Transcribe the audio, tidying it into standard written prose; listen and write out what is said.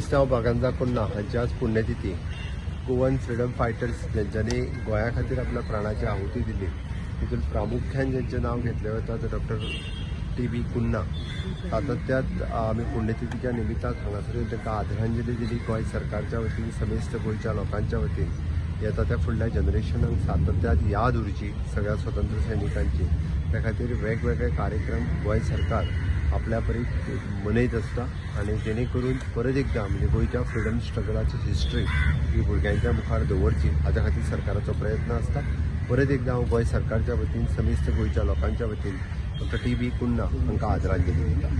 त्रिस्तांव ब्रागांझा कुन्हा हांची आज पुण्यतिथी. गोवन फ्रिडम फायटर्स ज्यांच्यानी गोंया खातीर आपल्या प्राणाची आहुती दिली, तितून प्रामुख्यान ज्यांचें नांव घेतलें वता ते डॉक्टर टी बी कुन्हा. सातत्यात आमी पुण्यतिथीच्या निमित्तान हांगासर येवन तांकां आदरांजली दिली. गोंय सरकारच्या वतीन, समेस्त गोंयच्या लोकांच्या वतीन येता त्या फुडल्या जनरेशनाक सातत्यात याद उरची सगळ्या स्वतंत्र सैनिकांची, त्या खातीर वेगवेगळे कार्यक्रम गोंय सरकार आपल्या परीन मनयत आसता आनी जेणे करून परत एकदां म्हणजे गोंयच्या फ्रिडम स्ट्रगलाची हिस्ट्री ही भुरग्यांच्या मुखार दवरची, हाच्या खातीर सरकाराचो प्रयत्न आसता. परत एकदां हांव गोंय सरकारच्या वतीन, समेस्त गोंयच्या लोकांच्या वतीन डॉक्टर टी बी कुन्हा हांकां आदरांजली दिता.